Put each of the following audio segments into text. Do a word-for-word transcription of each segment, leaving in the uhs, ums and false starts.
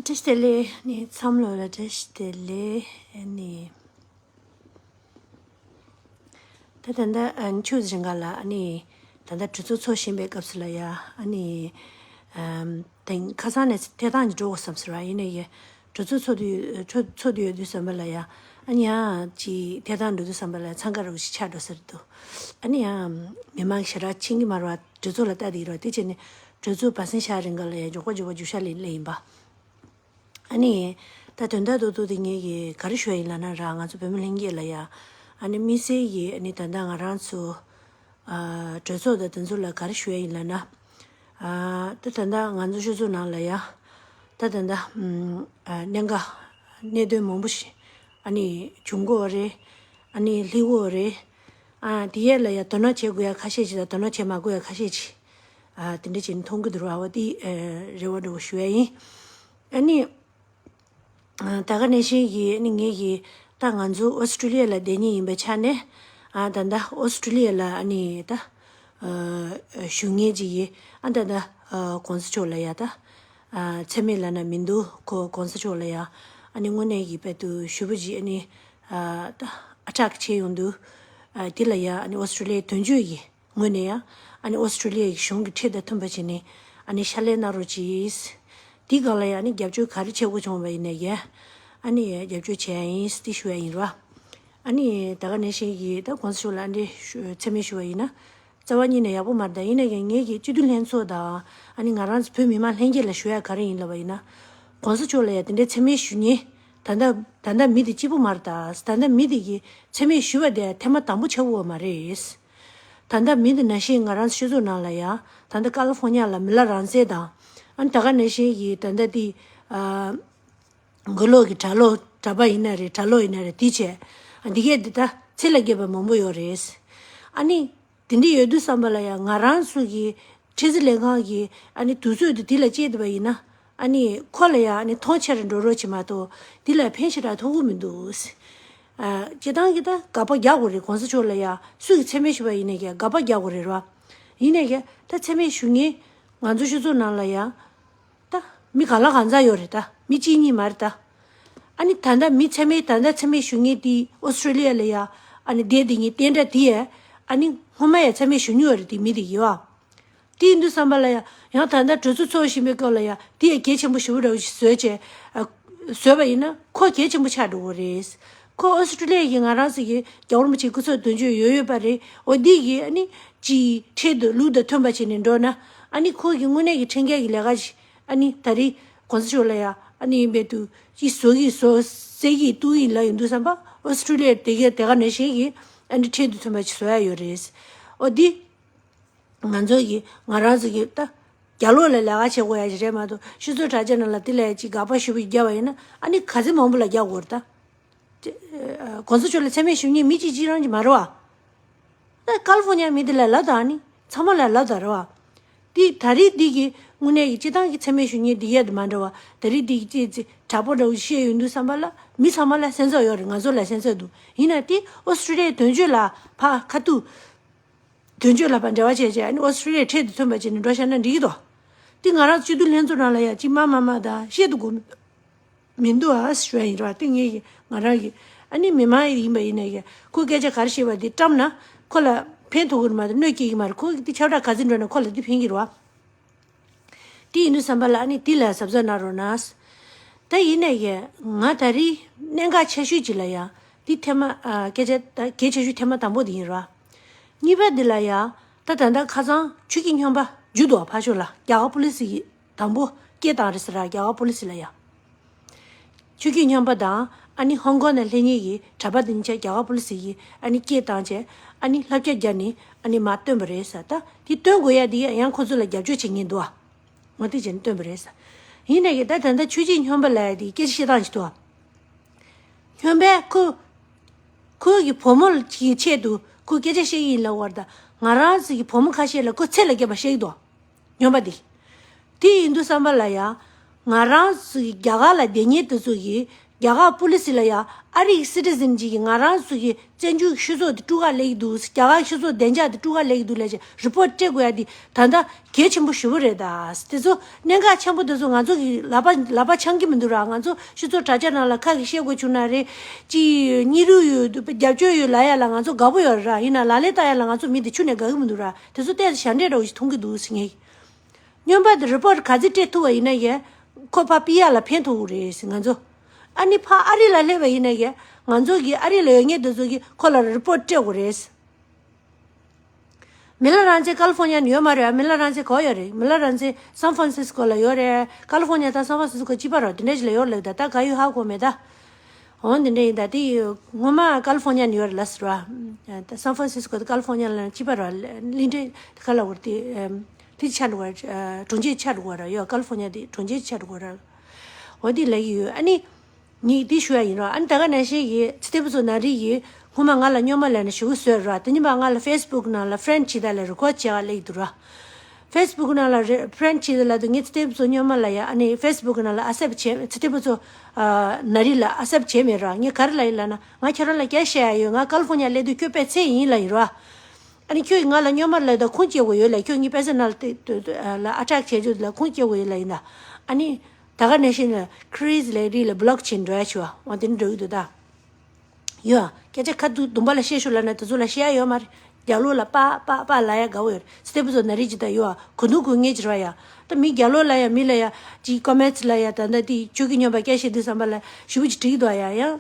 བཀྲ་ཤིས་བདེ་ལེགས། ཨ་ནི་ཚང་མ་ལོ་ལ་བཀྲ་ཤིས་བདེ་ལེགས། ཨ་ནི་ད་ད་ལྟ་ཨ་ནི་ཆུ་ཟིང་ག་ལ་ཨ་ནི་ད་ལྟ་གྲོས་ཚོགས་ཚོགས་བཞིན་པའི་སྐབས་སུ་ལ་ཡ། ཨ་ནི་ཨམ་དེང་ཁ་སང་ནས་ཐད་གཏོང་གི་འགྲོ་དགོས་བསམ་ཟེར་བ་ཡིན་ནའི་གྲོས་ཚོགས་ཚོགས་དུས་ཚོགས་ཚོགས་དུས་ཡོད་དུས་བསམ་པ་ལ་ཡ། ཨ་ནི་ཡང་ཅིག་ཐད་གཏོང་འགྲོ་དུས་བསམ་པ་ལ་ཡ་འཚང་ཁ་རུ་ཞིག་ཆགས་འགྲོ་ཟེར་འདུག་ཨ་ནི་ཡང་མི་མང་ཞེ་དྲག་ཕྱིན་གྱི་མ་རེད་བ། གྲོས་ཚོགས་ལ་ལྟ་དེ་ཡིན་རོགས་དེ་བྱས་ནས་གྲོས་ཚོགས་བ་སེང་ཤར་རིང་ག་ལ་ཡ་མགྱོགས་པོ་མགྱོགས་པོ་རྒྱུག་ཤར་ལེ་ལེ་ཡིན་པ། ཨ་ནི། ད་དོན་དག་ཏོག་ཏོག་དེ་ངས་ཀྱི་ག་རེ་ཞུ་ཡ་ཡིན་ལབ་ན་ར། ང་ཚོ་བོད་མི་ལྷན་རྒྱས་ལ་ཡ། ཨ་ནི་དམིགས་བསལ་གྱི་ཨ་ནི་ད་ལྟ་ང་རང་ཚོ་ཨ་གྲོས་ཚོགས་དང་དེ་ཚོ་ལ་ག་རེ་ཞུ་ཡ་ཡིན་ལབ་ན། ཨ་ད་ད་ལྟ་ང་ཚོ་སྤྱི་ཚོགས་ནང་ལ་ཡ། ད་ད་ལྟ་ཨམ་ཨ་གནད་འགག་གནད་དོན་མང་པོ་ཞིག་ཨ་ནི་བྱུང་གི་ཡོད་རེད། ཨ་ནི་སླེབས་ཀྱི་ཡོད་རེད། ཨ་དེ་ཡས་ལ་ཡ་དོ་སྣང་བྱེད་དགོས་ཡ་ཁ་ཤས་ཅིག་དང་དོ་སྣང་བྱེད་མ་དགོས་ཡ་ཁ་ཤས་ཅིག་ཨ་དེ་འདྲ་བྱས་ནས་མཐོང་གི་འདུག་ར་བ། དེ་ཨ་རེ་བ་འདྲ་བོ་ཞུ་ཡ་ཡིན། ཨ་ནི། ཨ་ད་ག་ནང་བཞིན་གྱི་ཨ་ནི་ངེད་ཀྱི་ད་ང་ཚོ་ཨོ་སི་ཀྲི་ལི་ཡ་ལ་བསྡད་མཁན་ཡིན་པའི་ཆ་ནས། ཨ་ད་ལྟ་ཨོ་སི་ཀྲི་ལི་ཡ་ལ་ཨ་ནི་ད་ཨ་བཞུགས་མཁན་ཅིག་གིས་ཨ་ད་ལྟ་ཨ་གོང་ས་མཆོག་ལ་ཡ་ད་ཨ་མཚན་སྨད་ལབ་ན་མི་འདུག་ཁོ་གོང་ས་མཆོག་ལ་ཡ་ཨ་ནི་དངོས་གནས་ཀྱི་དཔེ་དུ་ཞུ་བ་ཅིག་ཨ་ནི་ཨ་ད་ཨ་ཊེག་བྱས་ཡོང་དུས། ཨ་དེ་ལ་ཡ་ཨ་ནི་ཨོ་སི་ཀྲི་ལི་ཡའི་དོན་གཅོད་ཀྱི་ངོས་ནས་ཡང་ཨ་ནི་ཨོ་སི་ཀྲི་ལི་ཡའི་གཞུང་གི་ཁྲིད་དང་མཐུན་པ་བྱས་ནས་ཨ་ནི་ཕྱག་ལས་གནང་རོགས་གྱིས། དེའི་སྒང་ལ་ཡང་ཨ་ནི་རྒྱབ་སྐྱོར་ག་རེ་བྱེད་དགོས་བྱུང་བ་ཡིན་ནའི་ཡང་ཨ་ནི་རྒྱབ་སྐྱོར་བྱས་ཡིན་ཟེར་ཞུ་ཡ་ཡིན་ར། ཨ་ནི་ད་ག་ནང་བཞིན་གྱི་ད་གོང་ས་མཆོག་ལ་ཨ་ནི་ཞུ་མཚན་སྨད་ཞུ་བ་ཡིན་ན། རྩ་བ་ཉིད་ནས་ཡག་པོ་མ་རེད། ད་ཡིན་ནའི་ཡང་ངེད་ཀྱི་སྤྱི་འཐུས་ལྷན་ཚོགས་དང་ཨ་ནི་ང་རང་ཚོ་བོད་མི་མང་ལྷན་རྒྱས་ལ་ཞུ་ཡ་ག་རེ་ཡིན་ལབ་པ་ཡིན་ན། གོང་ས་མཆོག་ལ་ཡང་དེ་འདྲའི་མཚན་སྨད་ཞུ་མཁན་ད་ལྟ་ད་ལྟ་མི་དེ་གཅིག་པུ་མ་རེད། ད་ད་ལྟ་མི་དེ་གི་མཚན་སྨད་ཞུ་བ་དེ་ཐེངས་མ་དང་པོ་ཆགས་ཡོད་མ་རེད། ད་ལྟ་མི་འདི་ནང་བཞིན་ང་རང་ཚོ་སྤྱི་ཚོགས་ནང་ལ་ཡང་ད་ལྟ་ཀ་ལི་ཧྥོ་ཉ་ལ་མི་ལ་རང་བཙན་དང་། ཨ་ནི་ད་ག་ནང་བཞིན་གྱི་ད་ལྟ་དེ་ཨ་མགོ་ལོག་གི་གྲྭ་ལོག་གྲྭ་པ་ཡིན་ན་རེད། གྲྭ་ལོག་ཡིན་ན་རེད། དེ་བྱས་ཨ་འདི་གས་འདི་ད་ཚེ་ལ་སྐྱེས་པ་མང་པོ་ཡོད་རེད། ཨ་ནི་དེ་འདྲ་ཡོད་དུས་བསམ་པ་ལ་ཡང་ང་རང་ཚོ་གི་ཁྲི་འཛིན་ལས་ཁང་གི་ཨ་ནི་དུས་ཚོད་དེ་དེ་ལ་སྤྱད་བསྡད་པ་ཡིན་ན། ཨ་ནི་ཁོ་ལ་ཡང་ཨ་ནི་མཐོང་ཆེར་འགྲོ་རོགས་བྱེད་མ་གཏོགས་དེ་ལ་ཕན་ཞེ་དྲག་ཐོགས་ཀྱི་མི་འདུག་ཨ་སྤྱིར་བཏང་གི་ད་དགག་པ་རྒྱག་དགོས་རེད། གོང་ས་མཆོག་ལ་ཡང་སུ་གིས་མཚན་སྨད་ཞུས་པ་ཡིན་ནའི་ཀྱང་དགག་པ་རྒྱག་དགོས་རེད་ར། ཡིན་ནའི་ཀྱང་ད་མཚན་སྨད་ཞུ་མཁན་ང་ཚོ་སྤྱི་ཚོགས་ནང་ལ་ཡང་ད་མི་གང་ལ་གང་འཚམ་ཡོད་རེད། ད་མི་གཅིག་གཉིས་མ་རེད་ད། ཨ་ནི་ད་ལྟ་མི་མཚན་སྨད་ད་ལྟ་མཚན་སྨད་ཞུ་མཁན་དེ་ཨོ་སི་ཀྲི་ལི་ཡ་ལ་ཡང་ཨ་ནི་བསྡད་བསྡད་མཁན་དེ་འདྲ་དེ་ཡས་ཨ་ནི་སྔོན་མ་ཡང་མཚན་སྨད་ཞུ་མྱོང་ཡོད་རེད། དེ་མི་དེ་གིས་བ། དེ་ཡིན་དུས་བསམ་པ་ལ་ཡང་ཡང་ད་ལྟ་གྲོས་ཚོགས་ཚོགས་བཞིན་པའི་སྐབས་ལ་ཡང་དེ་ཡང་གལ་ཆེན་པོ་ཞེ་པོ་འདྲ་བོ་ཞིག་བཟོས་བྱས་ཨ་བཟོས་པ་ཡིན་ན་ཁོ་གལ་ཆེན་པོ་ཆགས་འགྲོ་གི་རེད། ཁོ་ཨོ་སི་ཀྲི་ལི་ཡ་གི་ང་རང་ཚོ་གི་རྒྱལ་བ་རིན་པོ་ཆེའི་སྐུ་ཚབ་དོན་གཅོད་ཡོད་ཡོད་པ་རེད། འོ་འདི་གི་ཨ་ནི་ཅིག་ཁྲལ་དུ་ལུགས་དང་མཐུན་པ་བྱས་ནས་འགྲོ་ན་ཨ་ནི་ཁོ་གི་དངོས་གནས་ཀྱི་ཁྲིམས་འགལ་གྱི་ལས་ཀ་ཞིག་ཨ་ནི་ད་རེས་གོང་ས་མཆོག་ལ་ཡ་ཨ་ནི་ཡིན་པའི་དུ་ཅིག་བཟོ་གི་བཟོ་སེ་གི་གཏུག་གི་ལབ་ཡོང་དུས་བསམ་པ་ཨོ་སི་ཀྲི་ལི་ཡ་དེ་ག་དེ་ག་ནང་བཞིན་གྱི་ཨ་ནི་ཁྲལ་དུ་མཐུན་པ་ཞིག་བཟོ་ཡ་ཡོད་རེད། འོ་འདི། ང་ཚོ་གི་ང་རང་ཚོ་གི་ད་རྒྱ་ལོག་ལ་ལས་ཀ་བྱེད་དགོས་ཡ་ཞིག་རེད་མ་གཏོགས་སྤྱི་ཚོགས་དྲ་རྒྱ་ནང་ལ་དེ་ལས་ཅིག་དགག་པ་ཞུ་བ་ཞིག་བརྒྱབ་པ་ཡིན་ན་ཨ་ནི་ག་ཚོད་མང་པོ་ལ་རྒྱག་དགོས་རེད་ད། དེ་ཨ་གོང་ས་མཆོག་ལ་མཚན་སྨད་ཞུ་མཁན་མི་གཅིག་གཅིག་རང་གཅིག་མ་རེད་བ། ད་ཀ་ལི་ཧྥོ་ཉ་མི་དེ་ལ་ལབ་དང་ཨ་ནི་ཚང་མ་ལ་ལབ་དང་རེད་བ། དེ་ད་རེས་འདི་གི་དངོས་གནས་ཀྱི་སྤྱི་བཏང་གི་མཚན་སྨད་ཞུ་མཁན་འདི་གས་དེ་མ་འདྲ་བ། ད་རེས་འདི་གི་ཅིག་ཅིག་དྲག་པོ་འདྲ་བོ་བཤད་ཡོང་དུས་བསམ་པ་ལ་མི་ཚང་མ་ལ་སེམས་ཚོར་ཡོད་རེད། ང་ཚོ་ལ་སེམས་ཚོར་འདུག་ཡིན་ན་དེ་ཨོ་སི་ཀྲི་ལི་ཡའི་དོན་གཅོད་ལ་ཕ་ཁ་ཐུག་དོན་གཅོད་ལ་ཕར་འབྲེལ་བ་བྱས་བྱས་ཨ་ནི་ཨོ་སི་ཀྲི་ལི་ཡ་ཁྲལ་དུ་མཚོན་པ་བྱས་ནས་འགྲོ་བཞག་ན་འགྲིག་གི་འདུག་དེ་ང་རང་སྤྱི་འཐུས་ལྷན་ཚོགས་ནང་ལ་ཡ་གཅིག་མ་མ་མ་དང་བཤད་དུ་དགོས་མི་འདུག་ཨ་ཞུ་ཡ་ཡིན་ར། དེ་ངེད་ཀྱི་ང་རང་གི་ཨ་ནི་མི་མང་ཡིན་པ་ཡིན་ནའི་ཡ་ཁོ་སྐད་ཆ་ག་རེ་བཤད་པ་དེ་བཀྲམ་ན་ཁོ་ལ་ཕན་ཐོགས་ཀྱི་རེད་མ་གཏོགས་གནོད་སྐྱེལ་གྱི་མ་རེད། ཁོ་གི་དེ་ཁྱབ་བསྒྲགས་ག་ཚོད་འགྲོ་ན་ཁོ་ལ་དེ་ཕན་གྱི་རེད་བ། དེ་ཡིན་དུས་བསམ་པ་ལ་ཨ་ནི་དེ་ལ་གཟབ་གཟབ་གནང་རོགས་གནང་། ད་ཡིན་ནའི་ང་ད་རེས་གནད་འགག་ཆེ་ཤོས་ཅིག་ལ་ཡ་དེ་ཐེངས་མ་ཨ་སྐད་ཆ་ད་གལ་ཆེ་ཤོས་ཐེངས་མ་དང་པོ་དེ་ཡིན་ར། གཉིས་པ་འདི་ལ་ཡ་ད་ད་ལྟ་ཁ་སང་ཆོས་ཀྱི་སྨྱོན་པ་རྒྱུགས་འདུག་བ། ཕར་ཕྱོགས་ལ་རྒྱ་གར་པོ་ལི་སི་ཡིས་དང་པོ་སྐད་བཏང་རེད་ཟེར་ར། རྒྱ་གར་པོ་ལི་སི་ལ་ཡ། ཆོས་བརྒྱུད་རྙིང་པ་དང་ཨ་ནི་ཧོང་ཀོང་ནས་སླེབས་མཁན་གྱི་གྲྭ་པ་དེ་ཉིད་ཆ་རྒྱ་གར་པོ་ལི་སི་ཡིས་ཨ་ནི་སྐད་བཏང་བྱས་ཨ་ནི་ལྷ་བརྒྱ་བརྒྱབ་ནས་ཨ་ནི་མར་བཏོན་པ་རེད་ཟེར། ད་དེ་བཏོན་དགོས་ཡ་དེ་ཡང་ཁོ་ཚོ་ལ་རྒྱབ་སྐྱོར་བྱེད་མཁན་འདུག་ཨ། ངོ་དེ་བྱས་ནས་བཏོན་པ་རེད་ཟེར། ཡིན་ནའི་གི་ད་ད་ལྟ་ཆོས་བརྒྱུད་རྙིང་པ་ལབ་ཡ་དེ་སྐད་ཆ་བཤད་སྟངས་ཅིག་འདུག་ཨ། སྨྱོན་པས་ཁོ་ཁོ་གི་བུ་མོ་གི་ཆེད་དུ་ཁོ་སྐད་ཆ་བཤད་ཀྱི་ཡིན་ལབ་པ་རེད། ད་ང་རང་ཚོ་གི་བུ་མོ་ཁ་ཤས་ལ་ཁོ་ཚེ་ལ་སྐྱེས་པ་བཤད་ཀྱི་འདུག་ཨ། སྨྱོན་པ་འདི། དེ་ཡིན་དུས་བསམ་པ་ལ་ཡ། ང་རང་ཚོ་གི་རྒྱ་གར་ལ་བསྡད་མཁན་དེ་ཚོ་གིས་རྒྱ་གར་པོ་ལི་སི་ལ་ཡ་ཨ་རིའི་སི་ཊི་ཟན་ཅིག་གིས་ང་རང་ཚོ་གི་བཙན་བྱོལ་གྱི་སྤྱི་ཚོགས་དེ་དཀྲུག་ག་སླེབས་ཀྱི་འདུག་རྒྱ་གར་སྤྱི་ཚོགས་བདེ་འཇགས་དེ་དཀྲུག་ག་སླེབས་ཀྱི་འདུག་ལབ་བྱས་རི་པོ་ཊི་སྤྲད་དགོས་ཡ་དེ་ད་ལྟ་གལ་ཆེན་པོ་ཞེ་པོ་རེད་ད། དེ་ཚོ་གནད་འགག་ཆེན་པོ་དེ་ཚོ་ང་ཚོ་གི་ལག་པ་ལག་པ་འཆང་གི་མི་འདུག་ར། ང་ཚོ་སྤྱི་ཚོགས་དྲ་རྒྱ་ནང་ལ་ཁ་གིས་བཤད་དགོས་བྱུང་ན་རེད། ཅིག་སྙིང་རུས་ཡོད་རྒྱབ་སྐྱོར་ཡོད་ལབ་ཡ་ལ་ང་ཚོ་དགའ་པོ་ཡོད་ར། ཡིན་ན་ལག་ལེན་བསྟར་ཡ་ལ་ང་ཚོ་མི་དེ་ཁྱོན་ནས་དགའ་གི་མི་འདུག་ར། དེ་ཚོ་ཏོག་ཙམ་ཞབས་འདྲེན་འདྲ་བོ་ཞིག་མཐོང་གི་འདུག་ཟེར་ངས། སྨྱོན་པ་དེ་རི་པོ་ཊི་ག་ཚོད་སྤྲད་ཐུབ་པ་ཡིན་ན་ཡང་ཁོ་ཕར་པི་ཨར་ལ་ཕན་ཐོགས་ཀྱི་རེད་ཟེར། ང་ཚོ་ཨ་ནི་ཕར་ཨ་རི་ལ་སླེབས་པ་ཡིན་ན་ཡང་ང་ཚོ་གི་ཨ་རི་ལ་ཡོད་མཁན་དེ་ཚོ་གིས་ཁོ་ལ་རི་པོ་ཊི་སྤྲད་དགོས་རེད་ཟེར། མི་ལ་རང་བཙན་ཀ་ལི་ཧྥོ་ནི་ཡ་ནས་ཡོད་མ་རེད། མི་ལ་རང་བཙན་ག་པར་ཡོད་རེད། མི་ལ་རང་བཙན་སན་ཧྥ་རན་སིས་ཀོ་ལ་ཡོད་རེད། ཀ་ལི་ཧྥོ་ནི་ཡ་དང་སན་ཧྥ་རན་སིས་ཀོ་གཅིག་པ་རེད། དེ་འདྲ་ཞིག་ལ་ཡོད་རེད་ལབ་ད། ད་ག་ཡོད་ཧ་གོ་མེད་ད། འོ་འདི་འདྲ་ཡིན་ད། དེ་ཡོད་ངོ་མ་ཀ་ལི་ཧྥོ་ནི་ཡ་ནས་ཡོད་རེད་ལབ་ཟེར་བ། ད་སན་ཧྥ་རན་སིས་ཀོ་དང་ཀ་ལི་ཧྥོ་ནི་ཡ་ལ་གཅིག་པ་རེད། གླིང་ཕྲན་ག་ལ་བར་དེ་དེ་ཆ་འགྲོ་བ་གྲོང་ཁྱེར་ཆ་འགྲོ་བ་རེད། ཡོད་ཀ་ལི་ཧྥོ་ནི་ཡ་དེ་གྲོང་ཁྱེར་ཆ་འགྲོ་བ་རེད། འོ་དེ་ལབ་ཀྱི་ཡོད། ཨ་ནི། ངས་འདི་ཞུ་ཡ་ཡིན་རོགས། ཨ་ནི་ད་ག་ནང་བཞིན་གྱི་ཚེ་བརྟན་ཕུན་ཚོགས་ནག་རིལ་གྱིས་སྔོན་མ་ང་ལ་སྨྱོན་མ་ལབ་ནས་ཞུ་གི་བཟོས་རོགས། དེ་ཉིན་པ་ང་ལ་ཕེ་སི་བུག་ནང་ལ་ཕེ་རེན་ཌི་བྱེད་དང་ལབ་རི་ཀོ་ཊི་བྱེད་ག་སླེབས་ཀྱི་འདུག་རོགས། ཕེ་སི་བུག་ནང་ལ་རེ་ཕེ་རེན་ཌི་བྱེད་དང་ལབ་དུས་ངས་ཚེ་བརྟན་ཕུན་ཚོགས་སྨྱོན་མ་ལ་ཡ་ཨ་ནི་ཕེ་སི་བུག་ནང་ལ་ཨེ་སེབ་ཊི་བྱེད། ཚེ་བརྟན་ཕུན་ཚོགས་ཨ་ནག་རིལ་ལ་ཨེ་སེབ་ཊི་བྱེད་མེད་རོགས། ངས་ག་རེ་ལབ་ཡིན་ལབ་ན། ང་ཁྱོད་རང་ལ་སྐད་བཤད་ཡ་ཡོད། ང་ཀ་ལི་ཧྥོ་ནི་ཡ་སླེབས་དུས་ཁྱོད་པེ་ཚེ་ཡིན་ལབ་ཡིན་རོགས། ཨ་ནི་ཁྱོད་ཀྱིས་ང་ལ་སྨྱོན་མ་ལབ་དང་ཁུངས་སྐྱེལ་དགོས་ཡོད་ལབ། ཁྱོད་ངའི་པེ་ས་ནལ་ལ་ཨ་ཊེག་བྱེད་རྒྱུ་ལ་ཁུངས་སྐྱེལ་དགོས་ཡོད་ལབ་ཡིན་ད། ཨ་ནི། ད་ག་ནང་བཞིན་ལ་ཁི་རི་སི་ལེ་རི་ལ་བི་ལོག་བྱེད་འགྲོ་ཡ་ཆེ་བ་འོ་དེ་འདྲ་འགྲོ་གི་འདུག་ད། ཡོད་ཨ། སྐད་ཆ་ཁ་ཐུག་དུམ་པ་ལ་བཤད་ཤོག་ལབ་ན་དེ་ཚོ་ལ་བཤད་ཡ་ཡོད་མ་རེད། རྒྱབ་ལོགས་ལ་པ་པ་པ་ལབ་ཡ་དགའ་བོ་ཡོད་རེད། ཚེ་བརྟན་ཕུན་ཚོགས་ནག་རིལ་གྱི་ད་ཡོད་ཨ། གོ་ནོར་གོ་ངེས་ཀྱི་རེད་བ་ཡ། ད་མི་རྒྱབ་ལོགས་ལ་ཡ་མི་ལ་ཡ་ཅིག་ཀོ་མེན་ཊི་ལ་ཡ་ད་ལྟ་དེ་ཁྱོད་ཀྱི་སྨྱོན་པ་སྐད་བཤད་དུས་ཙམ་པ་ལ་ཞེ་པོ་ཅིག་འགྲིག་གི་འདུག་ཨ། ཡ་ཡ།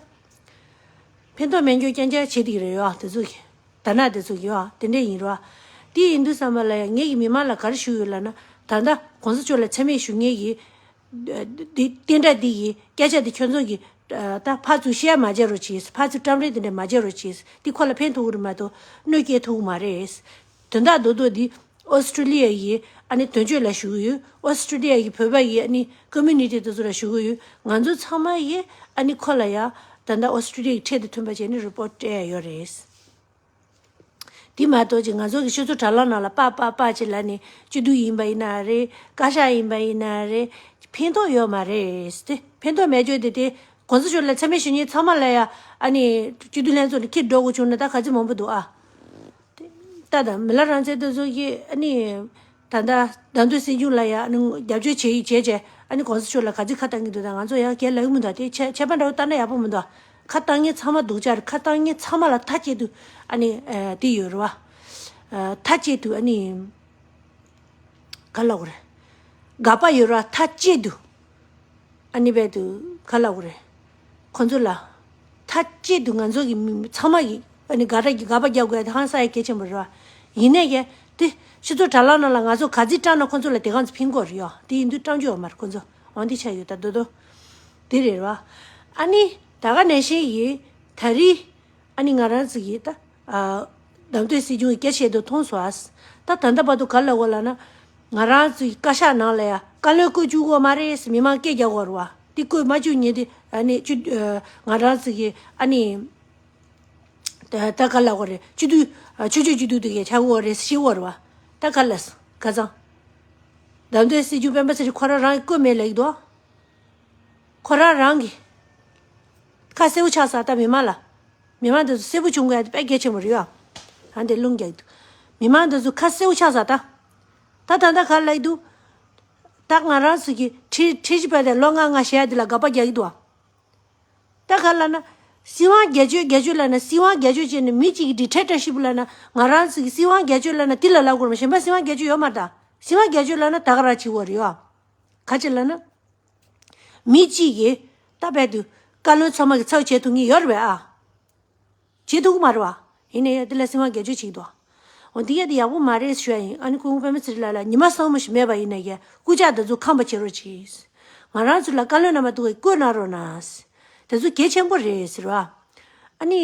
ཕན་ཐོགས་མེད་རྒྱུ་རྐྱང་རྐྱང་བྱེད་བསྡད་ཀྱི་རེད་ཡ་དེ་ཚོ་གི། ད་ནང་དེ་ཚོ་གི་ཡོད་ཨ། དེ་འདྲ་ཡིན་རོགས། དེ་ཡིན་དུས་ཙམ་པ་ལ་ཡ་ངེད་ཀྱིས་མི་མང་ལ་ག་རེ་ཞུ་ཡོད་ལབ་ན། ད་ལྟ་གོང་ས་མཆོག་ལ་མཚན་སྨད་ཞུ་མཁན་གྱི་འདི་བསྟན་དགྲ་འདི་ཡི་སྐད་ཆ་འདི་ཁྱོད་ཚོ་གིས་ད་ཕར་ཚུར་བཤད་མ་བྱེད་རོགས་གྱིས། ཕར་ཚུར་བཀྲམ་རེས་དེ་འདྲ་མ་བྱེད་རོགས་གྱིས། འདི་ཁོ་ལ་ཕན་ཐོགས་ཀྱི་རེད་མ་གཏོགས་གནོད་སྐྱེལ་ཐུབ་ཀྱི་མ་རེད། དོན་དག་རྡོག་རྡོག་འདི་ཨོ་སི་ཀྲི་ལི་ཡ་ཡི་ཨ་ནི་དོན་གཅོད་ལ་ཞུ་གི་ཡོད། ཨོ་སི་ཀྲི་ལི་ཡ་ཡི་བོད་པ་ཡི་ཨ་ནི་ཀོ་མུ་ནི་ཊི་དེ་ཚོ་ལ་ཞུ་གི་ཡོད། ང་ཚོ་ཚང་མ་ཡི་ཨ་ནི་ཁོ་ལ་ཡ་ད་ལྟ་ཨོ་སི་ཀྲི་ལི་ཡ་ཡི་ཁྲལ་དེ་མཐུན་པ་བྱས་ནས་རི་པོ་ཊི་སྤྲད་ཡ་ཡོད་རེད། དེ་མ་གཏོགས་ཅིག་ང་ཚོ་གི་སྤྱི་ཚོགས་དྲ་ལམ་ནང་ལ་པ་པ་པ་ཅིག་ལབ་ནས་སྐྱིད་སྡུག་ཡིན་པ་ཡིན་ན་རེད། བཀའ་ཤག་ཡིན་པ་ཡིན་ན་རེད། ཕན་ཐོགས་ཡོད་མ་རེད་དེ། ཕན་ཐོགས་མེད་རྒྱུ་དེ་དེ་གོང་ས་མཆོག་ལ་མཚན་སྨད་ཞུ་མཁན་ཚང་མ་ལ་ཡ་ཨ་ནི་སྐྱིད་སྡུག་ལྷན་ཚོགས་ནས་ཁྱེར་འགྲོ་དགོས་བྱུང་ན་ད་ག་ཚོད་མང་པོ་འདུག་ཨ། ད་ད་མི་ལ་རང་བཙན་དེ་ཚོ་གི་ཨ་ནི་ད་ལྟ་བདམས་ཐོན་སྲིད་སྐྱོང་ལ་ཡ་ཨ་ནི་རྒྱབ་སྐྱོར་བྱེད་ཡི་བྱས་བྱས་ཨ་ནི་གོང་ས་མཆོག་ལ་ག་ཚོད་ཁ་བཏང་གི་འདུག་ད་ང་ཚོ་ཡང་སྒེར་ལབ་ཀྱི་མི་འདུག་དེ་ཆད་ཆད་པ་འདྲ་བོ་བཏང་ན་ཡག་པོ་མི་འདུག་ཁ་བཏང་མཁན་ཚང་མ་སྡུག་ཅག་རེད། ཁ་བཏང་མཁན་ཚང་མ་ལ་མཐའ་གཅིག་ཏུ་ཨ་ནི་ཨ་དེ་ཡོད་རེད་བ། ཨ་མཐའ་གཅིག་ཏུ་ཨ་ནི་ག་ལབ་དགོས་རེད། དགག་པ་ཡོད་རེད་བ། མཐའ་གཅིག་ཏུ། ཨ་ནི་རྦད་དེ་ག་ལབ་དགོས་རེད། ཁོ་ཚོ་ལ་མཐའ་གཅིག་ཏུ་ང་ཚོ་གི་མི་ཚང་མ་གི་ཨ་ནི་དགག་སྒྲ་གི་དགག་པ་རྒྱག་དགོས་ཡ་དེ་ཧང་སང་ཡ་གལ་ཆེན་པོ་རེད་བ། ཡིན་ནའི་གི་དེ་སྤྱི་ཚོགས་དྲ་ལམ་ནང་ལ་ང་ཚོ་ག་ཚོད་བཀྲམ་ན་ཁོ་ཚོ་ལ་དེ་ག་ཚོད་ཕན་གྱི་ཡོད་རེད་ཡ། དེ་ཡིན་དུས་བཀྲམ་རྒྱུ་ཡོད་མ་རེད། ཁོ་ཚོ་འོ་འདི་ཆགས་ཡོད་ད་དོ་དོ། དེ་རེད་བ། ཨ་ནི་ད་ག་ནང་བཞིན་གྱི་ད་རེས། ཨ་ནི་ང་རང་ཚོ་གིས་ད་ཨ་བདམས་ཐོན་སྲིད་སྐྱོང་གི་སྐད་ཆ་བཤད་དུ་མཐོང་སོང་ཨ། ད་ད་ལྟ་བར་དུ་ག་ལབ་དགོས་ལབ་ན། ང་རང་ཚོ་གི་བཀའ་ཤག་ནང་ལ་ཡ་བཀའ་བློན་བསྐོ་བཅུག་དགོས་མ་རེད་ཟེར་མི་མང་སྐད་རྒྱག་དགོས་རེད་བ། དེ་བསྐོ་མ་བཅུག་ཉིན་དེ་ཨ་ནི་སྤྱི་ཨ་ང་རང་ཚོ་གི་ཨ་ནི་ད་ད་ག་ལབ་དགོས་རེད། སྤྱི་འཐུས་ཨ་ཆོས་ཕྱོགས་སྤྱི་འཐུས་དེ་གས་ཆགས་དགོས་རེད་ཟེར་ཤེས་དགོས་རེད་བ། ད་ག་ལབ་སོང་ཁ་སང་། བདམས་ཐོན་སྲིད་སྐྱོང་སྤེན་པ་ཚེ་རིང་ཁོ་རང་རང་གིས་བསྐོ་མེད་ལབ་ཀྱི་འདུག་ཁོ་རང་རང་གིས་ཁ་གསལ་པོ་ཆགས་ས་ད་མི་མང་ལ། མི་མང་དེ་ཚོ་གསལ་པོ་བྱུང་དགོས་ཡ་དེ་དཔེ་གལ་ཆེན་པོ་རེད་ཡ། ཨ་འདི་རླུང་རྒྱག་གི་འདུག་མི་མང་དེ་ཚོ་ཁ་གསལ་པོ་ཆགས་ས་ད། ད་ད་ལྟ་ག་རེ་ལབ་ཀྱི་འདུག་ད་ང་རང་ཚོ་གི་ཁྲི་ཁྲི་བཞི་པ་དེ་ལོ་ལྔ་ལྔ་བཞེས་ཡ་དེ་ལ་དགག་པ་རྒྱག་གི་འདུག་ཨ། ད་ག་རེ་ལབ་ན། སྲིད་དབང་སྒེར་གཅོད་སྒེར་གཅོད་ལབ་ན་སྲིད་དབང་སྒེར་གཅོད་བྱས་ནས་མི་གཅིག་གི་ཌིག་ཊེག་ཊར་ཤིབ་ལབ་ན་ང་རང་ཚོ་གི་སྲིད་དབང་སྒེར་གཅོད་ལབ་ན་དེ་ལ་ལབ་དགོས་རེད་མ། གཞན་པ་སྲིད་དབང་སྒེར་གཅོད་ཡོད་མ་རེད་ད། སྲིད་དབང་སྒེར་གཅོད་ལབ་ན་ད་ག་རང་བྱེད་དགོས་རེད་ཡ། ག་ཅི་ལབ་ན། མི་གཅིག་གིས་ད་རྦད་དུ་བཀའ་བློན་ཚང་མ་གི་ཚབ་བྱེད་ཐུབ་མཁན་ཡོད་རེད་པས་ཨ། བྱེད་ཐུབ་ཀྱི་མ་རེད་པ། ཡིན་ན་ཡང་དེ་ལ་སྲིད་དབང་སྒེར་གཅོད་བྱེད་ཀྱི་འདུག་འོ་འདི་ཡ་དེ་ཡག་པོ་མ་རེད་ཞུ་ཡ་ཡིན། ཨ་ནི་སྐུ་ངོ་པད་མ་ཚེ་རིང་ལགས་ལ་ཉི་མ་སྲང་མོ་ཞིག་མེད་པ་ཡིན་ན་ཡང་སྐུ་ཕྱག་དེ་ཚོ་ཁམས་པ་བྱེད་རོགས་གྱིས། ང་རང་ཚོ་ལ་བཀའ་བློན་རྣམ་པ་འདུག་གས་བསྐོ་གནང་རོགས་གནང་། དེ་ཚོ་གལ་ཆེན་པོ་རེད་ཟེར་བ། ཨ་ནི་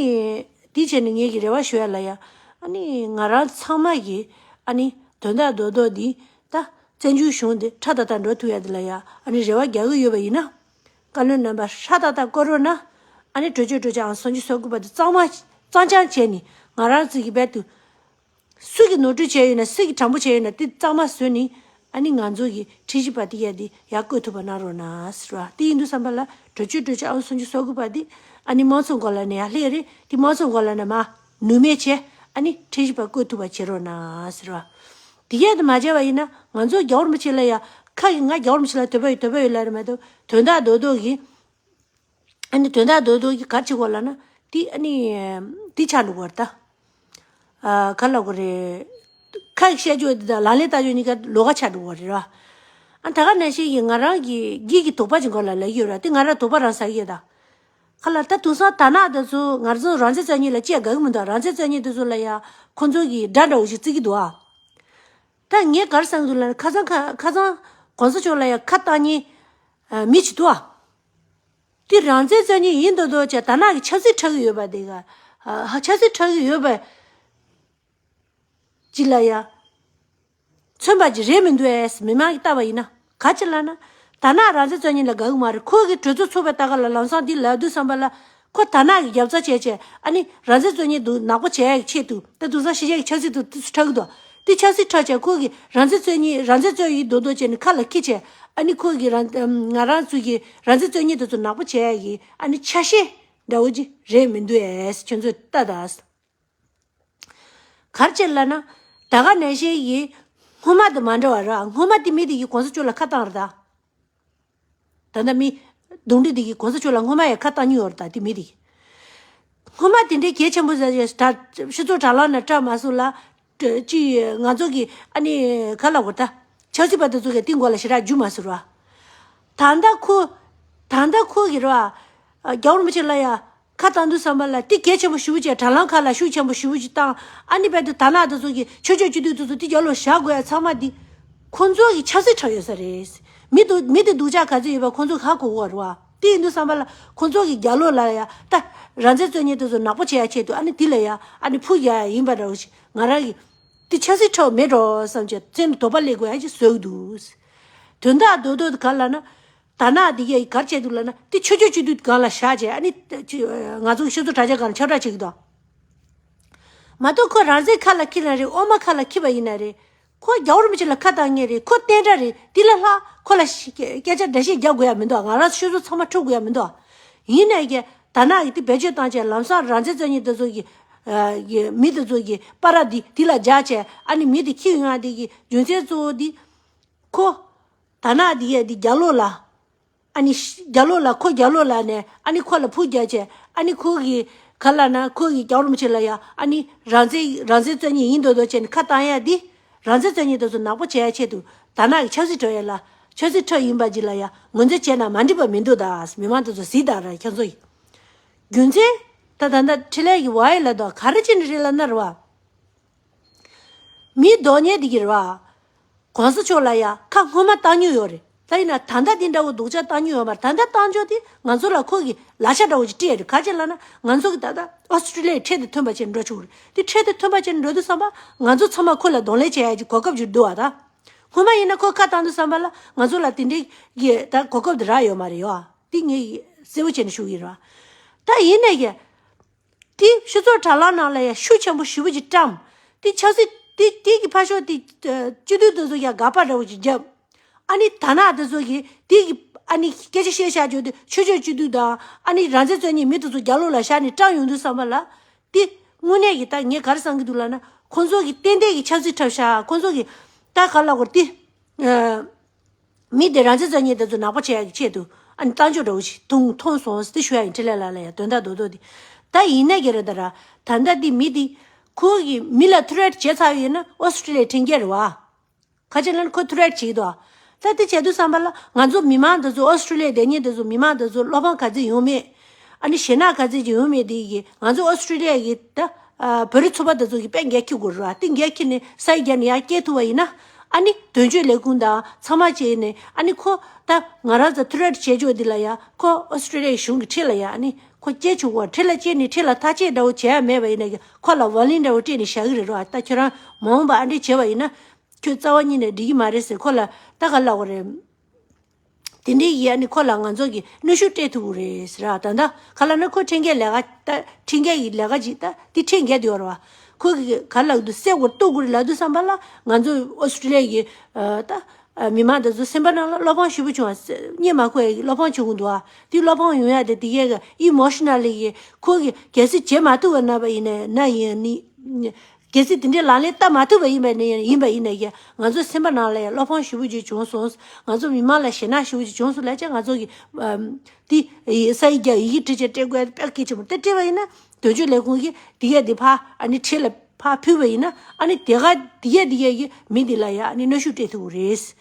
དེ་བྱས་ནས་ངེད་ཀྱི་རེ་བ་ཞུ་ཡ་ལ་ཡ། ཨ་ནི་ང་རང་ཚང་མ་གིས་ཨ་ནི་དོན་དག་རྡོག་རྡོག་འདི་ད་བཙན་བྱོལ་གཞུང་འདི་ཁྲ་ཏག་ཏག་འགྲོ་ཐུབ་ཡ་དེ་ལ་ཡ་ཨ་ནི་རེ་བ་རྒྱག་གི་ཡོད་པ་ཡིན་ན། བཀའ་བློན་རྣམ་པ་ཧྲ་ཏག་ཏག་བསྐོ་རོགས་གནང་། ཨ་ནི་གྲོས་ཆོད་གྲོས་ཆོད་ཨང་སོ་བཅུ་སོ་དགུ་པ་དེ་གཙང་མ་གཙང་རྐྱང་བྱས་ནས་ང་རང་ཚོ་གི་རྦད་དུ་སུ་གིས་ནོར་འཁྲུལ་བྱས་ཡོད་ན་སུ་གིས་དྲང་པོ་བྱས་ཡོད་ན་དེ་གཙང་མ་བཟོས་ནས་ ཨ་ནི་ང་ཚོ་གི་ཁྲིམས་ཞིབ་པ་དེ་ཡ་དེ་ཡར་བསྐོ་ཐུབ་པ་གནང་རོགས་གནང་ཟེར་བ། དེ་ཡིན་དུས་ཙམ་པ་ལ་གྲོས་ཆོད་གྲོས་ཆོད་ཨང་སུམ་ཅུ་སོ་དགུ་པ་དེ་ཨ་ནི་དམངས་གཙོ་འགོ་ལ་ནས་ཡར་སླེབས་རེད། དེ་དམངས་གཙོ་འགོ་ལ་ནས་མར་ནུས་མེད་བྱས། ཨ་ནི་ཁྲིམས་ཞིབ་པ་བསྐོ་ཐུབ་པ་བྱེད་རོགས་གནང་ཟེར་བ། དེ་གས་དེ་མ་བྱས་པ་ཡིན་ན་ང་ཚོ་རྒྱལ་བ་རིན་པོ་ཆེ་ལ་ཡ་ཁ་གི་ང་རྒྱལ་བ་རིན་པོ་ཆེ་ལ་དད་པ་ཡོད་དད་པ་ཡོད་ལབ་རེད་མ་གཏོགས་དོན་དག་རྡོག་རྡོག་གི་ཨ་ནི་དོན་དག་རྡོག་རྡོག་གི་ག་རེ་བྱེད་དགོས་ལབ་ན་དེ་ཨ་ནི་དེ་ཆགས་འགྲོ་གི་རེད་ད། ཨ་ག་ལབ་དགོས་རེད། ཁ་གི་བཤད་རྒྱུ་དེ་དང་ལག་ལེན་བསྟར་རྒྱུ་གཉིས་ཀ་ལོགས་ཀ་ཆགས་འགྲོ་གི་རེད་ར། ཨ་ད་ག་ནང་བཞིན་གྱི་ང་རང་གི་སྒེར་གྱི་དོགས་པ་ཅིག་མགོ་ལ་ལབ་ཀྱི་ཡོད་ར། དེ་ང་རང་དོགས་པ་རང་ཟ་གི་ཡོད་ད། ཁ་ལ་ད་དེང་སང་དར་ནག་དེ་ཚོ་ང་ཚོ་རང་བཙན་རྩོད་མཁན་ལ་ཅི་ཡང་དགའ་གི་མི་འདུག་རང་བཙན་རྩོད་མཁན་དེ་ཚོ་ལ་ཡ་ཁོ་ཚོ་གི་དགྲ་འདྲ་བོ་ཞིག་བརྩི་གི་འདུག་ཨ། ད་ངས་ག་རེ་བསམ་གི་འདུག་ལབ་ན་ཁ་སང་ཁ་ཁ་སང་གོང་ས་མཆོག་ལ་ཡ་ཁ་བཏང་མཁན་ཨ་མི་ཅིག་འདུག་ཨ། དེ་རང་བཙན་རྩོད་མཁན་ཡིན་མདོག་མདོག་བྱས་དར་ནག་གི་ཆབ་སྲིད་འཁྲབ་གི་ཡོད་པ་དེ་ག་ཨ་ཆབ་སྲིད་འཁྲབ་གི་ཡོད་པ་ཅིག་ལ་ཡ། མཚོན་པ་ཅིག་རེད་མི་འདུག་ཨེ། མི་མང་གིས་བལྟས་པ་ཡིན་ན། ག་ཅི་ལབ་ན། དར་ནག་རང་བཙན་རྩོད་མཁན་ལ་དགའ་གི་མ་རེད། ཁོ་གི་གྲོས་ཚོགས་ཚོགས་པའི་ལྟ་ག་ལ་ལམ་སང་འདི་ལབ་དུས་ཙམ་པ་ལ། ཁོ་དར་ནག་གི་རྒྱབ་རྩ་བྱས་བྱས་ཨ་ནི་རང་བཙན་རྩོད་མཁན་འདུག་ནག་པོ་བྱས་ཡག་གི་ཆེད་དུ་ད་དེང་སང་ཕྱི་རྒྱལ་གྱི་ཆབ་སྲིད་དུ་དེ་ཚོ་འཁྲབ་གི་འདུག་དེ་ཆབ་སྲིད་འཁྲབ་བྱས་ཁོ་གི་རང་བཙན་རྩོད་མཁན་རང་བཙན་རྩོད་ཡིན་མདོག་མདོག་བྱས་ནས་ཁ་ལ་འཁྱེར་བྱས་ཨ་ནི་ཁོ་གི་རང་ང་རང་ཚོ་གི་རང་བཙན་རྩོད་མཁན་དེ་ཚོ་ནག་པོ་བྱས་ཡག་གི་ཨ་ནི་ཆ་ཤས་འདྲ་བོ་ཅིག་རེད་མི་འདུག་ཨེ། ཁྱོད་ཚོས་ལྟ་དང་། ག་རེ་བྱས་ལབ་ན། ད་ག་ནང་བཞིན་གྱི་སྔོན་མ་དང་མ་འདྲ་བ་རེད། སྔོན་མ་དེ་མི་དེ་གིས་གོང་ས་མཆོག་ལ་ཁ་བཏང་རེད་ད། ད་ལྟ་མི་གདོན་འདྲེ་དེ་གིས་གོང་ས་མཆོག་ལ་སྔོན་མ་ཡང་ཁ་བཏང་མྱོང་ཡོད་རེད་ད་དེ་མི་དེ་གིས། སྔོན་མ་དེ་འདྲའི་གལ་ཆེན་པོ་ཟེར་ཡོད་ད། སྤྱི་ཚོགས་དྲ་ལམ་ནང་བཀྲམ་མ་སོང་ལ། ཅི་ང་ཚོ་གི་ཨ་ནི་ག་ལབ་དགོས་ད། ཆབ་སྲིད་པ་དེ་ཚོ་གིས་དེ་མགོ་ལ་ཞེ་དྲག་རྒྱུག་མ་སོང་ར། ད་ལྟ་ཁོ། ད་ལྟ་ཁོ་གི་ར། རྒྱལ་བ་རིན་པོ་ཆེ་ལ་ཡ། ཁ་བཏང་དུས་ཙམ་པ་ལ་དེ་གལ་ཆེན་པོ་ཞེ་པོ་ཅིག་དྲ་ལམ་ཁག་ལ་ཤུགས་ཆེན་པོ་ཞེ་པོ་ཅིག་བཏང་། ཨ་ནི་རྦད་དེ་དར་ནག་དེ་ཚོ་གིས་ཆོས་ཕྱོགས་སྤྱི་འཐུས་དེ་ཚོ་དེ་རྒྱབ་ལོགས་བཞག་དགོས་ཡ་ཚང་མ་འདི། ཁོང་ཚོ་གིས་ཆབ་སྲིད་འཁྲབ་ཡོད་ས་རེད། མི་དེ་མི་དེ་སྡུག་ཅག་ག་ཚོད་ཡོད་པ་ཁོང་ཚོ་ཧ་གོ་གི་ཡོད་རེད་བ། དེ་ཡིན་དུས་ཙམ་པ་ལ་ཁོང་ཚོ་གིས་རྒྱབ་ལོགས་ལ་ཡ་ད་རང་བཙན་རྩོད་མཁན་དེ་ཚོ་ནག་པོ་བྱེད་ཡ་ཆེད་དུ་ཨ་ནི་དེ་ལ་ཡ་ཨ་ནི་ཕུག་རྒྱག་ཡ་ཡིན་པ་འདྲ་བོ་ཞིག་ང་རང་གིས་དེ་ཆབ་སྲིད་འཁྲབ་མེད་འགྲོ་བསམ་བྱས་སེམས་ལ་དོགས་པ་སླེབས་དགོས་ཡ་ཅིག་བཟོ་གི་འདུག་དོན་དག་རྡོག་རྡོག་དེ་ག་ལབ་ན། དར་ནག་འདི་གས་ག་རེ་བྱས་འདུག་ལབ་ན་དེ་ཆོས་ཕྱོགས་སྤྱི་འཐུས་སྒང་ལ་བཞག་བྱས་ཨ་ནི། ང་ཚོ་སྤྱི་ཚོགས་དྲ་རྒྱ་སྒང་ལ་ཁྱབ་བསྒྲགས་བྱེད་ཀྱི་འདུག་མ་གཏོགས་ཁོ་རང་བཙན་ཁ་ལ་འཁྱེར་ན་རེད། དབུ་མ་ཁ་ལ་འཁྱེར་བ་ཡིན་ན་རེད། ཁོ་རྒྱལ་བ་རིན་པོ་ཆེ་ལ་ཁ་བཏང་མཁན་རེད། ཁོ་བསྟན་དགྲ་རེད། དེ་ལས་ལྷག་ཁོ་ལ་སྐད་ཆ་འགྲེལ་བཤད་རྒྱག་དགོས་ཡ་མི་འདུག་ང་རང་ཚོ་སྤྱི་ཚོགས་ཚང་མ་འཁྲུག་དགོས་ཡ་མི་འདུག་ཡིན་ནའི་གི་དར་ནག་གིས་དེ་བེད་སྤྱོད་བཏང་བྱས་ལམ་སང་རང་བཙན་རྩོད་མཁན་དེ་ཚོ་གི་ཨ་གི་མི་དེ་ཚོ་གི་པར་འདི་དེ་ལ་སྦྱར་བྱས་ཨ་ནི་མི་དེ་འཁྱེར་ཡོང་ཡ་དེ་གི་རྒྱུ་མཚན་གཙོ་བོ་འདི། ཁོ། དར་ནག་འདི་ཡ་འདི་རྒྱབ་ལོགས་ལ། ཨ་ནི་ཤ་རྒྱབ་ལོགས་ལ་ཁོ་རྒྱབ་ལོགས་ལ་ནས་ཨ་ནི་ཁོ་ལ་ཕུག་རྒྱག་བྱས་ཨ་ནི་ཁོ་གི་ག་ལབ་ན་ཁོ་གི་རྒྱལ་བ་རིན་པོ་ཆེ་ལ་ཡ་ཨ་ནི་རང་བཙན་རང་བཙན་རྩོད་མཁན་ཡིན་མདོག་མདོག་བྱས་ནས་ཁ་བཏང་ཡ་འདི། རང་བཙན་རྩོད་མཁན་དེ་ཚོ་ནག་པོ་བྱེད་ཡ་ཆེད་དུ་དར་ནག་གིས་ཆབ་སྲིད་འཁྲབ་ཡ་ལ་ཆབ་སྲིད་འཁྲབ་ཡིན་པ་ཅིག་ལ་ཡ་ངོས་འཛིན་བྱས་ན་མ་འགྲིག་པ་མི་འདུག་ད་མི་མང་དེ་ཚོ་གཟིགས་དང་ར་ཁྱོད་ཚོ་ཡིན། རྒྱུ་མཚན། ད་ད་ལྟ་འཕྲིན་ལས་ཀྱི་ཝའི་ལ་དོ་ག་རེ་བྱས་ནས་རེད་ལབ་ན་རེད་བ། མི་རྡོག་རྙེད་འདི་གི་རེད་བ། གོང་ས་མཆོག་ལ་ཡ་ཁ་སྔོན་མ་བཏང་མྱོང་ཡོད་རེད། ད་ཡིན་ན་ད་ལྟ་འདི་འདྲ་བོ་སྡུག་ཅག་བཏང་མྱོང་ཡོད་མ་རེད། ད་ལྟ་བཏང་ཕྱོགས་དེ་ང་ཚོ་ལ་ཁོ་གི་ལག་ཆ་འདྲ་བོ་ཅིག་སྤྲད་རེད། ག་ཅི་ལབ་ན་ང་ཚོ་གི་ད་ལྟ་ཨོ་སི་ཀྲི་ལི་ཡའི་ཁྲལ་དེ་ཐོན་པ་བྱས་འགྲོ་ཆོག་གི་རེད། དེ་ཁྲལ་དེ་ཐོན་པ་བྱས་འགྲོ་དུས་ཙམ་པ་ང་ཚོ་ཚང་མ་ཁོ་ལ་གདོང་ལེན་བྱེད་ཡ་གི་གོ་སྐབས་ཅིག་འདུག་བ་ད། སྔོན་མ་ཡིན་ན་ཁོ་ཁ་བཏང་དུས་ཙམ་པ་ལ་ང་ཚོ་ལ་དེ་འདྲའི་གི་ད་གོ་སྐབས་དེ་རག་ཡོད་མ་རེད་ཡོ། དེ་ངས་གསལ་པོ་བྱས་ནས་ཞུ་གི་རེད་བ། ད་ཡིན་ནའི་གི་དེ་སྤྱི་ཚོགས་དྲ་ལམ་ནང་ལ་ཡང་ཤུགས་ཆེན་པོ་ཞེ་པོ་ཅིག་བཀྲམ། དེ་ཆབ་སྲིད་དེ་དེ་གི་ཕར་ཕྱོགས་དེ་སྤྱི་འཐུས་དེ་ཚོ་ཡང་དགག་པ་འདྲ་བོ་ཅིག་བརྒྱབ། ཨ་ནི་དར་ནག་དེ་ཚོ་གིས་དེ་གི་ཨ་ནི་སྐད་ཆ་བཤད་བཞག་རྒྱུ་དེ་ཆོས་ཕྱོགས་སྤྱི་འཐུས་དང་ཨ་ནི་རང་བཙན་རྩོད་མཁན་མི་དེ་ཚོ་རྒྱབ་ལོགས་ལ་བཞག་ནས་བཀྲམ་ཡོང་དུས་ཙམ་པ་ལ་དེ་དངོས་གནས་ཀྱི་ད་ངས་ག་རེ་བསམ་གྱི་འདུག་ལབ་ན་ཁོང་ཚོ་གིས་ཏན་ཏན་གྱི་ཆབ་སྲིད་འཁྲབ་ཤག་ཁོང་ཚོ་གིས་ད་ག་ལབ་དགོས་དེ། མི་དེ་རང་བཙན་རྩོད་མཁན་དེ་ཚོ་ནག་པོ་བྱེད་ཡག་གི་ཆེད་དུ་ཨ་ནི་གཏམ་བརྗོད་འདྲ་བོ་ཞིག་མཐོང་མཐོང་སོང་ཟེར་ཏེ་ཞུ་ཡ་ཡིན། འཕྲིན་ལས་ལགས་ལ་ཡ་དོན་དག་རྡོག་རྡོག་དེ། ད་ཡིན་ན་གི་རེད་ད་ར། ད་ལྟ་དེ་མི་དེ་ཁོ་གི་མི་ལ་ཐུ་རེཊ་བྱས་ཚར་ཡོད་ན་ཨོ་སི་ཀྲི་ལི་ཡའི་ཁྲིམས་འགལ་རེད་བ། ག་ཅི་ལབ་ན་ཁོ་ཐུ་རེཊ་བྱེད་ཀྱི་འདུག་ད་དེ་བྱས་དུས་ཙམ་པ་ལ་ང་ཚོ་མི་མང་དེ་ཚོ་ཨོ་སི་ཀྲི་ལི་ཡའི་བསྡད་མཁན་དེ་ཚོ་མི་མང་དེ་ཚོ་བློ་ཕམ་ག་ཚོད་ཡོང་མེད། ཨ་ནི་ཞེད་སྣང་ག་ཚོད་ཅིག་ཡོང་མེད་དེ་གི་ང་ཚོ་ཨོ་སི་ཀྲི་ལི་ཡ་གི་ད། ཨ་བོད་རིགས་ཚོགས་པ་དེ་ཚོ་གི་དཔེ་འགན་འཁྱེར་དགོས་རེད་བ། དེ་འགན་འཁྱེར་ནས་ས་ཡི་རྒྱབ་ནས་ཡར་སྐྱེལ་ཐུབ་པ་ཡིན་ན། ཨ་ནི་དོན་གཅོད་ལས་ཁུངས་དང་ཚང་མ་བྱས་ནས་ཨ་ནི་ཁོ་ད་ང་རང་ཚོ་ཐུ་རེཊ་བྱས་ཆོག་འདི་ལ་ཡ་ཁོ་ཨོ་སི་ཀྲི་ལི་ཡའི་གཞུང་གི་ཁྲིམས་ལ་ཡ་ཨ་ནི་ཁོ་སྐྱེལ་ཆོག་གོ། ཁྲིམས་ལ་སྐྱེལ་ནས་ཁྲིམས་ལ་ཐག་གཅོད་འདྲ་བོ་བྱས་ཡ་མེད་པ་ཡིན་ན་གི་ཁོ་ལ་ཝར་ནིང་འདྲ་བོ་སྤྲད་ནས་བཞག་གི་རེད་རོ། ད་ཁྱོད་རང་མ་འོངས་པ་ཨ་འདྲས་བྱས་པ་ཡིན་ན་ཁྱོད་རྩ་བ་ཉིད་ནས་འགྲིག་གི་མ་རེད་ཟེར་ཁོ་ལ་ད་ག་ལབ་དགོས་རེད། དེ་འདྲའི་ཡིན་ཨ་ནི་ཁོ་ལ་ང་ཚོ་གི་གནོན་ཤུགས་སྤྲད་ཐུབ་ཀྱི་རེད་ཟེར་ར། ད་ལྟ་ག་ལབ་ན་ཁོ་ཁྲིམས་འགལ་ལས་ཀ་ད་ཁྲིམས་འགལ་གྱི་ལས་ཀ་ཅིག་ད་དེ་ཁྲིམས་འགལ་དུ་ཡོད་རེད་བ། ཁོ་གི་ག་ལབ་འདུག་སེ་གོ་གཏུག་དགོས་རེད་ལབ་དུས་ཙམ་པ་ལ་ང་ཚོ་ཨོ་སི་ཀྲི་ལི་ཡ་གི་ད་ ཨ། མི་མང་དེ་ཚོ་སེམས་པ་ནང་ལ་བློ་ཕམ་ཞེ་པོ་བྱུང་བ། སྙད་མ་ཁོ་ཡ་གི་བློ་ཕམ་བྱུང་གི་འདུག་ཨ། དེ་བློ་ཕམ་ཡོང་ཡ་དེ་དེ་གས་གི་ཨི་མོ་ཤི་ན་ལི་གི་ཁོ་གི་གལ་སྲིད་བྱེད་མ་ཐུབ་པ་ན་པ་ཡིན་ན་ན་ཡིན་ནི། གལ་སྲིད་དེ་འདྲའི་ལག་ལེན་བསྟར་མ་ཐུབ་པ་ཡིན་པ་ནི་ཡིན་པ་ཡིན་ན་ཡང་ང་ཚོ་སེམས་པ་ནང་ལ་ཡང་བློ་ཕམ་ཞེ་པོ་ཅིག་བྱུང་སོང་། ང་ཚོ་མི་མང་ལ་ཞེད་སྣང་ཞེ་པོ་ཅིག་བྱུང་སོང་ལབ་བྱས་ང་ཚོ་གི་ཨམ། དེ་ས་ཡི་རྒྱ་ཡི་གེ་བྲིས་བྱས་སྤྲད་དགོས་དཔེ་གལ་ཆེན་པོ་དེ་སྤྲད་པ་ཡིན་ན་དོན་གཅོད་ལས་ཁུངས་ཀྱིས་དེ་གས་དེ་ཕར་ཨ་ནི་ཁྲིད་ལ་ཕར་ཕུལ་བ་ཡིན་ན་ཨ་ནི་དེ་ག་དེ་གས་དེ་གས་ཀྱི་མི་འདི་ལ་ཡང་ཨ་ནི་གནོན་ཤུགས་སྤྲད་ཐུབ་ཀྱི་རེད།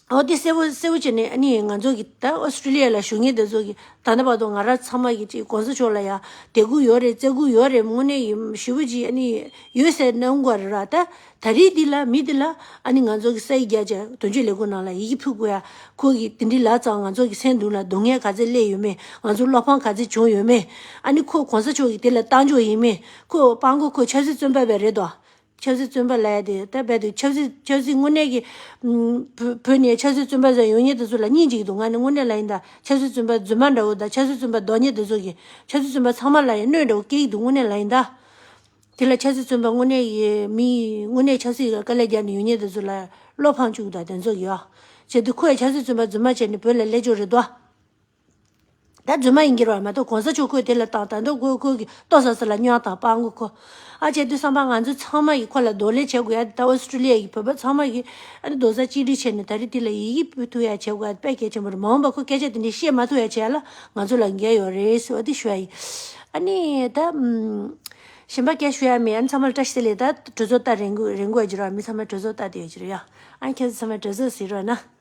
འོ་དེ་གསལ་པོ་གསལ་པོ་བྱས་ནས་ཨ་ནི་ང་ཚོ་གི་ད་ཨོ་སི་ཀྲི་ལི་ཡ་ལ་བཞུགས་མཁན་དེ་ཚོ་གི་ད་ལྟ་བར་དུ་ང་རང་ཚང་མ་གི་ཅིག་གོང་ས་མཆོག་ལ་ཡ་དད་གུས་ཡོད་རེད། བརྩི་གུས་ཡོད་རེད། དངོས་གནས་ཡིན་ཞེ་པོ་ཅིག་ཨ་ནི་ཡོད་ཟེར་གནང་དགོས་རེད་ར། ད་ད་རེས་འདི་ལ་མི་འདི་ལ་ཨ་ནི་ང་ཚོ་གི་ས་ཡི་རྒྱ་ཆེ་དོན་གཅོད་ལས་ཁུངས་ནང་ལ་ཡི་གེ་ཕུལ་དགོས་ཡ། ཁོ་གི་དེ་འདྲི་ལབ་ཙང་ང་ཚོ་གི་སེམས་གཏིང་ལ་སྡུག་བསྔལ་ག་ཚད་སླེབས་ཡོད་མེད། ང་ཚོ་བློ་ཕམ་ག་ཚད་བྱུང་ཡོད་མེད། ཨ་ནི་ཁོ་གོང་ས་མཆོག་གི་དེ་ལ་བཏང་འཇོག་ཡིན་མེད། ཁོ་སྤྲང་པོ་ཁོ་ཆབ་སྲིད་བཙོན་པ་བས་རེད་དོ། ཆབ་སྲིད་བཙོན་པ་ལབ་ཡ་དེ་ད་རྦད་དེ་ཆབ་སྲིད་ཆབ་སྲིད་དངོས་གནས་ཀྱི་ཨམ། བོད་བོད་ནས་ཆབ་སྲིད་བཙོན་པ་ཚོ་ཡོང་མཁན་དེ་ཚོ་ལ་སྙིང་རྗེ་གི་འདུག་ང་ནི་དངོས་གནས་ལབ་ཡིན་ད། ཆབ་སྲིད་བཙོན་པ་རྫུན་མ་འདྲ་བོ་དང་ཆབ་སྲིད་བཙོན་པ་རྡོག་རྙེད་དེ་ཚོ་གི་ཆབ་སྲིད་བཙོན་པ་ཚང་མ་ལ་ཡང་གནོད་འདྲ་བོ་སྐྱེལ་གྱི་འདུག་དངོས་གནས་ལབ་ཡིན་ད། དེ་ལ་ཆབ་སྲིད་བཙོན་པ་དངོས་གནས་ཡི་མི་དངོས་གནས་ཆབ་སྲིད་ཀྱི་དཀའ་ལས་རྒྱག་ནས་ཡོང་མཁན་དེ་ཚོ་ལ་བློ་ཕམ་བཅུག་ད་དེ་ཚོ་གི་ཡ། བྱས་དུས་ཁོ་ཡང་ཆབ་སྲིད་བཙོན་པ་རྫུན་མ་བྱས་ནས་བོད་ལ་སླེབས་ཆོག་རེད་དོ། ད་རྫུན་མ་ཡིན་གྱི་རེད་བ་མ་གཏོགས་གོང་ས་མཆོག་ཁོས་དེ་ལ་བཏང་ད་འདོད་ཁོ་ཁོ་གི་ལྟོ་ཟ་ས་ལ་སྙོག་དང་སྤྲང་པོ་ཁོ། ཨ་བྱས་དུས་བསམ་པ་ང་ཚོ་ཚང་མ་གིས་ཁོ་ལ་གདོང་ལེན་བྱེད་དགོས་ཡ། ད་ཨོ་སི་ཀྲི་ལི་ཡ་གི་བོད་པ་ཚང་མ་གིས་ཨ་ནི་རྡོག་རྩ་གཅིག་སྒྲིལ་བྱས་ནས་ད་རེས་དེ་ལ་ཡི་གེ་ཕུལ་ཐུབ་ཡ་བྱེད་དགོས་ཡ་དཔེ་གལ་ཆེན་པོ་རེད། མ་འོངས་པ་ཁོ་སྐད་ཆ་དེ་འདྲ་བཤད་མ་ཐུབ་ཡ་བྱས་ལ་ང་ཚོ་ལ་འགན་ཡོད་རེད་ཟེར་བ་དེ་ཞུ་ཡ་ཡིན། ཨ་ནི་ད་ཨམ། གཞན་པ་སྐད་ཞུ་ཡ་མེད། ཨ་ནི་ཚང་མ་ལ་བཀྲ་ཤིས་བདེ་ལེགས། ད་གྲོས་ཚོགས་ལྟ་རན་གོ་རན་གོ་ཡ་ཅིག་རེད་བ། མི་ཚང་མ་གྲོས་ཚོགས་ལྟ་བསྡད་ཡོད་ཅིག་རེད་ཡ། ཨ་ནི་ཁྱེད་ཚོ་ཚང་མ་གྲོས་ཚོགས་གཟིགས་རོགས་གནང་།